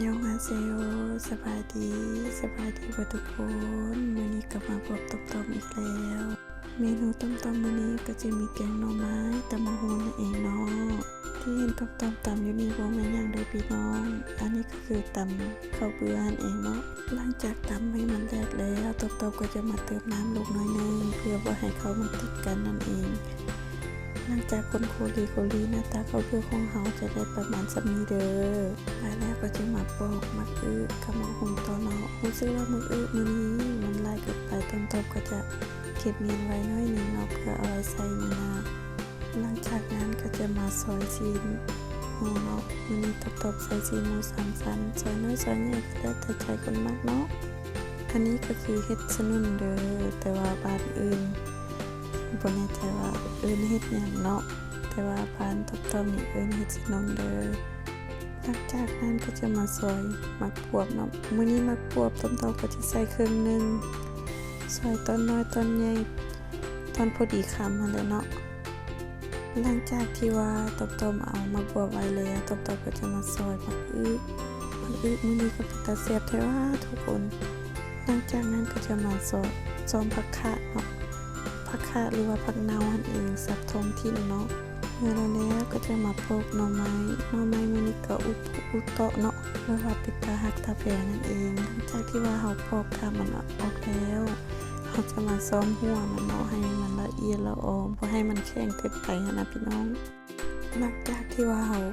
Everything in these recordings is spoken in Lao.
ຍອງຮາເຊໂຍ ສະບາຍດີ ສະບາຍດີເບິດທຸກຄົນ. ມື້ນີ້ກໍມາພົບກັບຕ້ອມໆອີກແລ້ວ. ເມນູຕ້ອມໆມື້ນີ້ກໍຈະມີແກງໜໍ່ໄມ້, ຕຳບັກຫຸ່ງນັ້ນເອງເນາະ. ທີ່ເຫັນຕ້ອມໆຕຳຢູ່ນີ້ບໍ່ແມ່ນຫຍັງເດີ້ພີ່ນ້ອງ, ອັນນີ້ກໍຄືຕຳເຂົ້າເບືອຫັ້ນເອງເນາະ. ຫຼັງຈາກຕຳໃຫ້ມັນແຫຼກແລ້ວ, ຕ້ອມໆກໍຈະມາເຕີມນ້ຳລົງໜ້ອຍໜຶ່ງ ເພື່ອບໍ່ໃຫ້ເຂົ້າມັນຕິດກັນນັ້ນເອງ. ຫຼັງຈາກຄົນໂຄລີໂຄລີ, ໜ້າຕາເຂົ້າເບືອຂອງເຮົາຈະໄດ້ປະມານສ່ຳນີ້ເດີ້. ແລ້ວກໍຈະມາປອກໝາກອຶກັບໝາກຫຸ່ງຕໍ່ເນາະ. ຮູ້ສຶກວ່າໝາກອຶມື້ນີ້ມັນຫຼາຍເກີນໄປ, ຕ້ອມໆກໍຈະເກັບມ້ຽນໄວ້ໜ້ອຍໜຶ່ງເນາະ ເພື່ອເອົາໄວ້ໃສ່ມື້ໜ້າ. ຫຼັງຈາກນັ້ນກໍຈະມາຊອຍຊີ້ນໝູເນາະ. ມື້ນີ້ຕ້ອມໆໃສ່ຊີ້ນໝູສາມຊັ້ນ, ຊອຍນ້ອຍຊອຍໃຫຍ່ ແລ້ວແຕ່ໃຈຄົນມັກເນາະ. ອັນນີ້ກໍຄືເຫັດສະໜຸ່ນເດີ້, ແຕ່ວ່າບ້ານອື່ນ ບໍ່ແນ່ໃຈວ່າເອີ້ນເຫັດຫຍັງເນາະ, ແຕ່ວ່າບ້ານຕ້ອມໆນີ້ເອີ້ນເຫັດສະໜຸ່ນເດີ້. ຫຼັງຈາກນັ້ນກໍຈະມາຊອຍໝາກບວບເນາະ. ມື້ນີ້ໝາກບວບຕ້ອມໆກໍຈະໃສ່ເຄິ່ງໜຶ່ງ, ຊອຍຕອນນ້ອຍຕອນໃຫຍ່ ຕອນພໍດີຄຳຫັ້ນແຫຼະເນາະ. ຫຼັງຈາກທີ່ວ່າຕ້ອມໆເອົາໝາກບວບໄວ້ແລ້ວ, ຕ້ອມໆກໍຈະມາຊອຍໝາກອຶ. ໝາກອຶມື້ນີ້ກໍເປັນຕາແຊບແທ້ຫວາທຸກຄົນ. ຫຼັງຈາກນັ້ນກໍຈະມາຊອຍ ຊອມຜັກຂະເນາະ, ຜັກຂະ ຫຼືວ່າຜັກເນົ່າຫັ້ນເອງ ສັບທ້ອງຖິ່ນເນາະ. ເມື່ອແລ້ວແລ້ວກໍຈະມາປອກໜໍ່ໄມ້. ໜໍ່ໄມ້ມື້ນີ້ກໍອຸປຸອຸເຕາະເນາະ ຫຼືວ່າເປັນຕາຮັກຕາແພງນັ້ນເອງ. ຫຼັງຈາກທີ່ວ່າເຮົາປອກກ້າມມັນອອກແລ້ວ, ເຮົາຈະມາຊອມຫົວມັນເນາະ ໃຫ້ມັນລະອຽດລະອໍ ບໍ່ໃຫ້ມັນແຂງເກີນໄປຫັ້ນນະພີ່ນ້ອງ. ຫຼັງຈາກທີ່ວ່າເຮົາ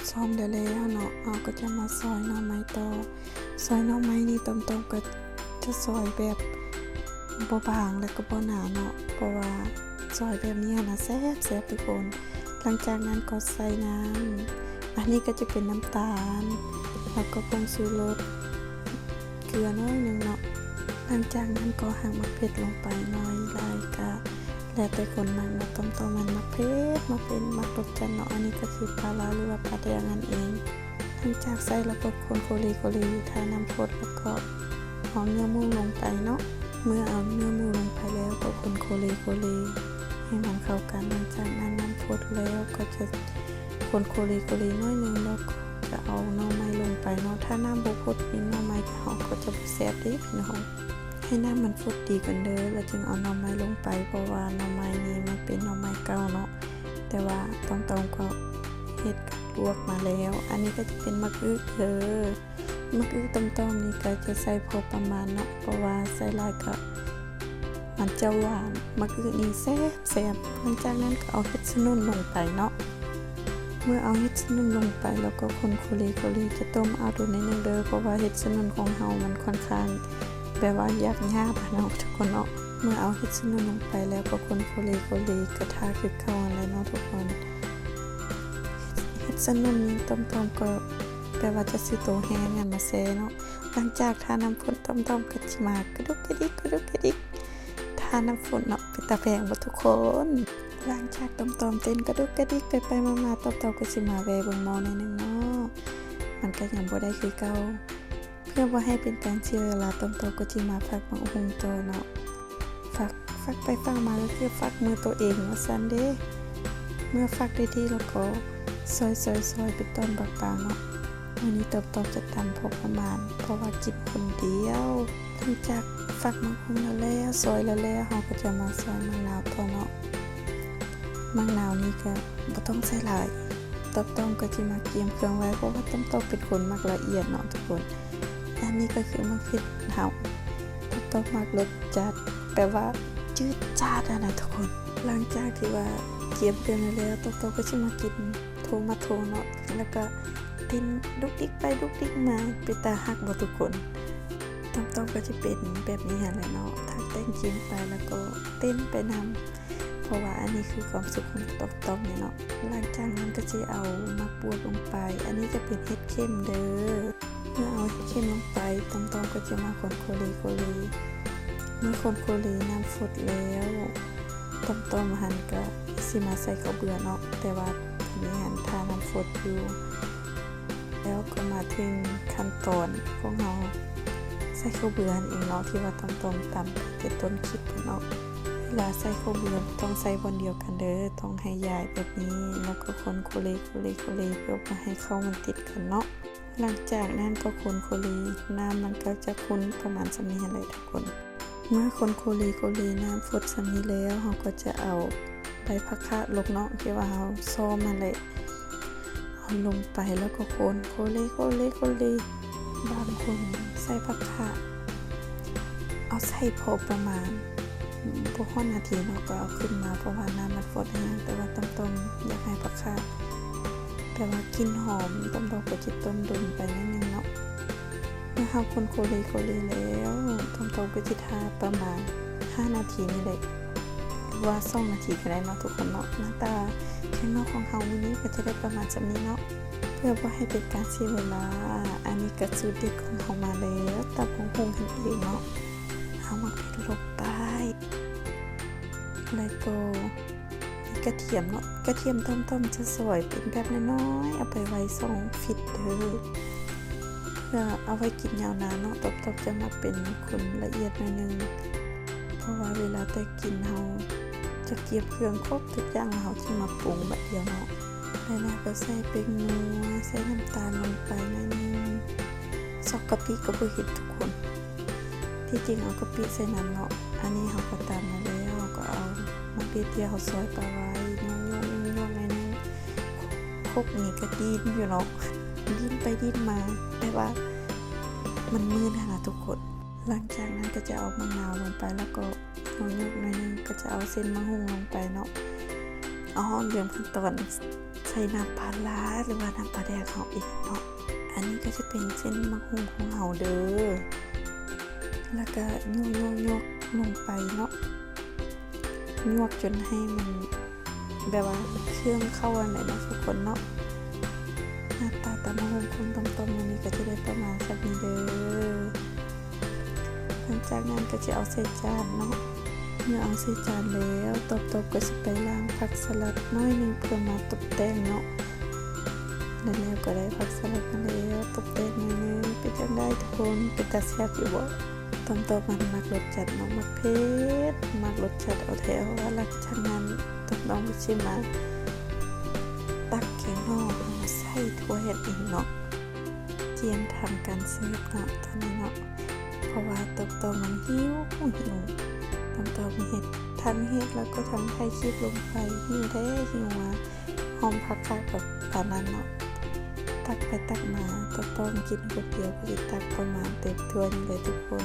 ຊອມໄດ້ແລ້ວເນາະ, ເຮົາກໍຈະມາຊອຍໜໍ່ໄມ້ຕໍ່. ຊອຍໜໍ່ໄມ້ນີ້ຕ້ອມໆກໍຈະຊອຍແບບບໍ່ບາງ ແລະກໍບໍ່ໜາເນາະ, ເພາະວ່າຊອຍແບບນີ້ຫັ້ນນະແຊບໆທຸກຄົນ. ຫຼັງຈາກນັ້ນກໍໃສ່ນ້ຳ, ອັນນີ້ກໍຈະເປັນນ້ຳຕານ ແລ້ວກໍຜົງຊູລົດ ເກືອໜ້ອຍໜຶ່ງເນາະ. ຫຼັງຈາກນັ້ນກໍຫັກໝາກເຜັດລົງໄປໜ້ອຍຫຼາຍກະແລ້ວແຕ່ຄົນມັກເນາະ, ຕ້ອມໆມັນມັກເຜັດ ມັກເຜັດ ມັກລົດຈັດເນາະ. ອັນນີ້ກໍຄືປາຮ້າ ຫຼືວ່າປາແດກນັ້ນເອງ. ຫຼັງຈາກໃສ່ແລ້ວກໍຄົນໂຄເລໂຄເລ ຖ້ານ້ຳຟົດ ແລ້ວກໍເອົາເນື້ອໝູລົງໄປເນາະ. ເມື່ອເອົາເນື້ອໝູລົງໄປແລ້ວ ກໍຄົນໂຄເລໂຄເລໃຫ້ມັນເຂົ້າກັນ. ຫຼັງຈາກນັ້ນນ້ຳຟົດແລ້ວ ກໍຈະຄົນໂຄເລໂຄເລໜ້ອຍໜຶ່ງ ແລ້ວກໍຈະເອົາໜໍ່ໄມ້ລົງໄປເນາະ. ຖ້ານ້ຳບໍ່ຟົດນີ້ ໜໍ່ໄມ້ເຮົາກໍຈະບໍ່ແຊບເດ້ພີ່ນ້ອງ. ໃຫ້ນ້ຳມັນຟົດດີກ່ອນເດີ້ ແລ້ວຈຶ່ງເອົາໜໍ່ໄມ້ລົງໄປ, ເພາະວ່າໜໍ່ໄມ້ນີ້ມັນເປັນໜໍ່ໄມ້ເກົ່າເນາະ, ແຕ່ວ່າຕ້ອມໆກໍເຮັດການລວກມາແລ້ວ. ອັນນີ້ກໍຈະເປັນໝາກອຶເດີ້. ໝາກອຶຕ້ອມໆນີ້ກໍຈະໃສ່ພໍປະມານເນາະ, ເພາະວ່າໃສ່ຫຼາຍກໍມັນຈະຫວານ. ໝາກອຶນີ້ແຊບໆ. ຫຼັງຈາກນັ້ນກໍເອົາເຫັດສະໜຸ່ນລົງໄປເນາະ. ເມື່ອເອົາເຫັດສະໜຸ່ນລົງໄປ ແລ້ວກໍຄົນໂຄເລໂຄເລ, ຈະຕົ້ມເອົາໂດນໜ້ອຍໜຶ່ງເດີ້ ເພາະວ່າເຫັດສະໜຸ່ນຂອງເຮົາມັນຄ່ອນຂ້າງແບບວ່າຢາກຫຍາບຫັ້ນເນາະທຸກຄົນເນາະ. ເມື່ອເອົາເຫັດສະໜຸ່ນລົງໄປແລ້ວ ກໍຄົນໂຄເລໂຄເລ ກະທາຄືເກົ່າຫັ້ນແຫຼະເນາະທຸກຄົນ. ເຫັດສະໜຸ່ນນີ້ຕ້ອມໆກໍແບບວ່າຈະຊື້ໂຕແຫ້ງຫັ້ນມາແຊ່ເນາະ. ຫຼັງຈາກຖ້ານ້ຳຟົດ ຕ້ອມໆກໍຈະມາກະດຸກກະດິກ ກະດຸກກະດິກ ຖ້ານ້ຳຟົດເນາະ. ເປັນຕາແພງບໍ່ທຸກຄົນ? ຫຼັງຈາກຕ້ອມໆເຕັ້ນກະດຸກກະດິກໄປໆມາໆ ຕ້ອມໆກໍຊິມາແວ່ເບິ່ງໝໍ້ໜ້ອຍໜຶ່ງເນາະ, ມັນກໍຍັງບໍ່ໄດ້ຄືເກົ່າ. ເພື່ອບໍ່ໃຫ້ເປັນການເສຍເວລາ, ຕ້ອມໆກໍຊິມາຝັກໝາກຫຸ່ງຕໍ່ເນາະ. ຝັກ ຝັກໄປຝັກມາ ກໍຄືຝັກມືໂຕເອງວ່າຊັ້ນເດ້. ເມື່ອຝັກໄດ້ທີ່ແລ້ວກໍຊອຍໆໆເປັນຕອນບາງໆເນາະ. ມື້ນີ້ຕ້ອມໆຈະຕຳພໍປະມານ ເພາະວ່າກິນຄົນດຽວ. ຫຼັງຈາກຝັກໝາກຫຸ່ງແລ້ວ ຊອຍແລ້ວ ເຮົາກໍຈະມາຊອຍໝາກນາວຕໍ່ເນາະ. ໝາກນາວນີ້ກໍບໍ່ຕ້ອງໃສ່ຫຼາຍ, ຕ້ອມໆກໍຊິມາກຽມເຄື່ອງໄວ້ ເພາະວ່າຕ້ອມໆເປັນຄົນມັກລະອຽດເນາະທຸກຄົນ. ອັນນີ້ກໍຄືໝາກເຜັດເຮົາ, ຕ້ອມໆມັກລົດຈັດ ແບບວ່າຈືດຈາດຫັ້ນນະທຸກຄົນ. ຫຼັງຈາກທີ່ວ່າກຽມເຄື່ອງໄວ້ແລ້ວ ຕ້ອມໆກໍຊິມາກິນ ໂທມາໂທເນາະ, ແລ້ວກໍເຕັ້ນດຸກດິກໄປດຸກດິກມາ ເປັນຕາຮັກບໍ່ທຸກຄົນ? ຕ້ອມໆກໍຈະເປັນແບບນີ້ຫັ້ນແຫຼະເນາະ, ຖ້າແຕ່ງກິນໄປແລ້ວກໍເຕັ້ນໄປນຳ, ເພາະວ່າອັນນີ້ຄືຄວາມສຸກຂອງຕ້ອມໆເນາະ. ຫຼັງຈາກນັ້ນກໍຊິເອົາໝາກບວບລົງໄປ, ອັນນີ້ຈະເປັນເຫັດເຂັມເດີ້. ເມື່ອເອົາເຫັດເຂັມລົງໄປ, ຕ້ອມໆກໍຈະມາຄົນໂຄເລໂຄເລ. ເມື່ອຄົນໂຄເລນ້ຳຟົດແລ້ວ, ຕ້ອມໆຫັ້ນກະຊິມາໃສ່ເຂົ້າເບືອເນາະ, ແຕ່ວ່າຕອນນີ້ຫັ້ນຖ້ານ້ຳຟົດຢູ່. ແລ້ວກໍມາເຖິງຂັ້ນຕອນຂອງເຮົາໃສ່ເຂົ້າເບືອຫັ້ນເອງເນາະ, ທີ່ວ່າຕ້ອມໆຕຳແຕ່ຕົ້ນຄລິບພຸ້ນເນາະ. ເວລາໃສ່ເຂົ້າເບືອຕ້ອງໃສ່ບ່ອນດຽວກັນເດີ້, ຕ້ອງໃຫ້ຢາຍແບບນີ້ ແລ້ວກໍຄົນໂຄເລໂຄເລໂຄເລ ເພື່ອບໍ່ໃຫ້ເຂົ້າມັນຕິດກັນເນາະ. ຫຼັງຈາກນັ້ນກໍຄົນໂຄເລ, ນ້ຳມັນກໍຈະຂຸ້ນປະມານສ່ຳນີ້ຫັ້ນແຫຼະທຸກຄົນ. ເມື່ອຄົນໂຄເລໂຄເລນ້ຳຟົດສ່ຳນີ້ແລ້ວ, ເຮົາກໍຈະເອົາໃບຜັກຂະລົກເນາະ ທີ່ວ່າເຮົາຊອມຫັ້ນແຫຼະ ເອົາລົງໄປ ແລ້ວກໍຄົນ ໂຄເລໂຄເລໂຄເລ. ບາງຄົນໃສ່ຜັກຂະ ເອົາໃສ່ພໍປະມານ ບໍ່ຮອດນາທີເນາະ ກໍເອົາຂຶ້ນມາ ເພາະວ່ານ້ຳມັນຟົດແຮງ. ແຕ່ວ່າຕ້ອມໆ ຢາກໃຫ້ຜັກຂະແບບວ່າກິ່ນຫອມ, ຕ້ອມໆ ກໍຈະຕົ້ມດົນໄປໜ້ອຍໜຶ່ງເນາະ. ເມື່ອເຮົາຄົນໂຄເລໂຄເລແລ້ວ, ຕ້ອມໆ ກໍຈະຖ້າປະມານຫ້ານາທີນີ້ແຫຼະ ຫຼືວ່າສອງນາທີກໍໄດ້ເນາະທຸກຄົນເນາະ. ໜ້າຕາແກງໜໍ່ຂອງເຮົາມື້ນີ້ກໍຈະໄດ້ປະມານສ່ຳນີ້ເນາະ. ເພື່ອບໍ່ໃຫ້ເປັນການເສຍເວລາ, ອັນນີ້ກໍສູດເດັດຂອງເຮົາມາແລ້ວ, ຕຳບັກຫຸ່ງຫັ້ນເອງເນາະ. ເອົາໝາກເຜັດລົງໄປ ແລ້ວກໍມີກະທຽມເນາະ. ກະທຽມຕ້ອມໆ ຈະຊອຍເປັນແບບນ້ອຍໆ ເອົາໄປໄວ້ຊ່ອງຟຣີເຕີ ເພື່ອເອົາໄວ້ກິນຍາວນານເນາະ. ຕ້ອມໆ ຈະມັກເປັນຄົນລະອຽດໜ້ອຍໜຶ່ງ ເພາະວ່າເວລາແຕ່ກິນເຮົາຈະກຽມເຄື່ອງຄົບທຸກຢ່າງ ແລ້ວເຮົາຈຶ່ງມາປຸງບາດດຽວເນາະ. ແລ້ວກໍໃສ່ແປ້ງນົວ ໃສ່ນ້ຳຕານລົງໄປໜ້ອຍໜຶ່ງ ຊອກກະປິກໍບໍ່ເຮັດທຸກຄົນ. ທີ່ຈິງເອົາກະປິໃສ່ນຳເນາະ. ອັນນີ້ເຮົາກໍຕຳມາແລ້ວ ເຮົາກໍເອົາໝາກເຜັດທີ່ເຮົາຊອຍປະໄວ້ ຍົກໆໆໆ ໜ້ອຍໜຶ່ງ. ຄົກນີ້ກໍດີ້ນຢູ່ເນາະ ດີ້ນໄປດີ້ນມາ ແບບວ່າມັນມື່ນຫັ້ນນະທຸກຄົນ. ຫຼັງຈາກນັ້ນກໍຈະເອົາໝາກນາວລົງໄປ ແລ້ວກໍຍົກໆໜ້ອຍໜຶ່ງ ກໍຈະເອົາເສັ້ນໝາກຫຸ່ງລົງໄປເນາະ. ອ້ອ ລືມຂັ້ນຕອນ ໃສ່ນ້ຳປາຮ້າ ຫຼືວ່ານ້ຳປາແດກເຮົາເອງເນາະ. ອັນນີ້ກໍຈະເປັນເສັ້ນໝາກຫຸ່ງຂອງເຮົາເດີ ແລ້ວກໍຍົກໆໆ ລົງໄປເນາະ ຍົກຈົນໃຫ້ມັນແບບວ່າເຄື່ອງເຂົ້າຫັ້ນແຫຼະເນາະທຸກຄົນເນາະ. ໜ້າຕາຕຳບັກຫຸ່ງຂອງຕ້ອມໆ ມື້ນີ້ກໍຈະໄດ້ປະມານສ່ຳນີ້ເດີ. ຫຼັງຈາກນັ້ນກໍຈະເອົາໃສ່ຈານເນາະ. ເມື່ອເອົາໃສ່ຈານແລ້ວ ຕ້ອມໆ ກໍຊິໄປລ້າງຜັກສະຫຼັດໜ້ອຍໜຶ່ງ ເພື່ອມາຕົບແຕ່ງເນາະ. ແລ້ວກໍໄດ້ຜັກສະຫຼັດມາແລ້ວ ຕົບແຕ່ງໜ້ອຍໜຶ່ງ. ເປັນຈັ່ງໃດທຸກຄົນ ເປັນຕາແຊບຢູ່ບໍ່? ຕ້ອມໆ ມັນມັກລົດຈັດເນາະ ມັກເຜັດ ມັກລົດຈັດເອົາແທ້ເອົາວ່າ. ຫຼັງຈາກນັ້ນ ຕ້ອມໆ ກໍຊິມາຕັກແກງໜໍ່ເຮົາມາໃສ່ຖ້ວຍເຮັດເອງເນາະ. ກຽມທຳການເສີບເນາະຕອນນີ້ເນາະ ເພາະວ່າຕ້ອມໆ ມັນຫິວ ຫິວ ຕ້ອມໆ ເຮັດ ທັງເຮັດແລ້ວກໍທັງຖ່າຍຄລິບລົງໄປ ຫິວແທ້ຫິວວ່າ ຫອມຄັກໆ ກັບປານນັ້ນເນາະ. ຕັກໄປຕັກມາ ຕ້ອມໆ ກິນຄົນດຽວກໍຊິຕັກປະມານເຕັມຖ້ວຍນີ້ແຫຼະທຸກຄົນ.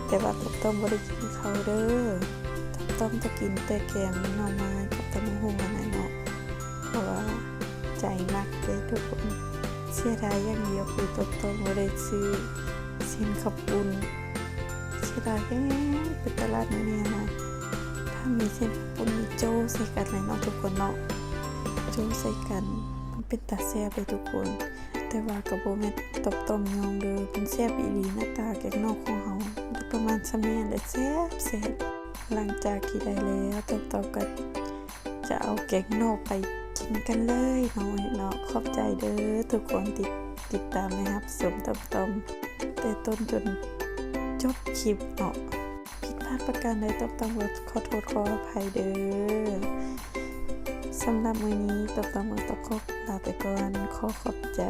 ແຕ່ວ່າຕ້ອມໆ ບໍ່ໄດ້ກິນເຂົ້າເດີ ຕ້ອມໆ ຈະກິນແຕ່ແກງໜໍ່ໄມ້ກັບຕຳບັກຫຸ່ງຫັ້ນນະເນາະ ເພາະວ່າໃຈມັກເດ້ທຸກຄົນ. ເສຍດາຍຢ່າງດຽວຄືຕ້ອມໆ ບໍ່ໄດ້ຊື້ເສັ້ນເຂົ້າປຸ້ນ ເສຍດາຍແຮງ. ໄປຕະຫຼາດມື້ນີ້ຫັ້ນນະ ຖ້າມີເສັ້ນເຂົ້າປຸ້ນນີ້ໂຈ້ໃສ່ກັນເລີຍເນາະທຸກຄົນເນາະ ໂຈ້ໃສ່ກັນ ມັນເປັນຕາແຊບເດ້ທຸກຄົນ. ແຕ່ວ່າກໍບໍ່ແມ່ນຕ້ອມໆ ຍ້ອງເດີ ມັນແຊບອີ່ຫຼີ. ໜ້າຕາແກງໜໍ່ຂອງເຮົາໄດ້ປະມານສ່ຳນີ້ແຫຼະ ແຊບໆ. ຫຼັງຈາກທີ່ໄດ້ແລ້ວ ຕ້ອມໆ ກໍຈະເອົາແກງໜໍ່ໄປກິນກັນເລີຍເນາະ ເນາະ. ຂອບໃຈເດີທຸກຄົນທີ່ຕິດຕາມ ແລະ ຮັບຊົມຕ້ອມໆ ແຕ່ຕົ້ນຈົນຈົບຄລິບເນາະ. ຜິດພາດປະການໃດ ຕ້ອມໆ ກໍຂໍໂທດຂໍອະໄພເດີ. ສຳລັບມື້ນີ້ ຕ້ອມໆ ກໍຕ້ອງຂໍລາໄປກ່ອນ. ຂໍຂອບໃຈ.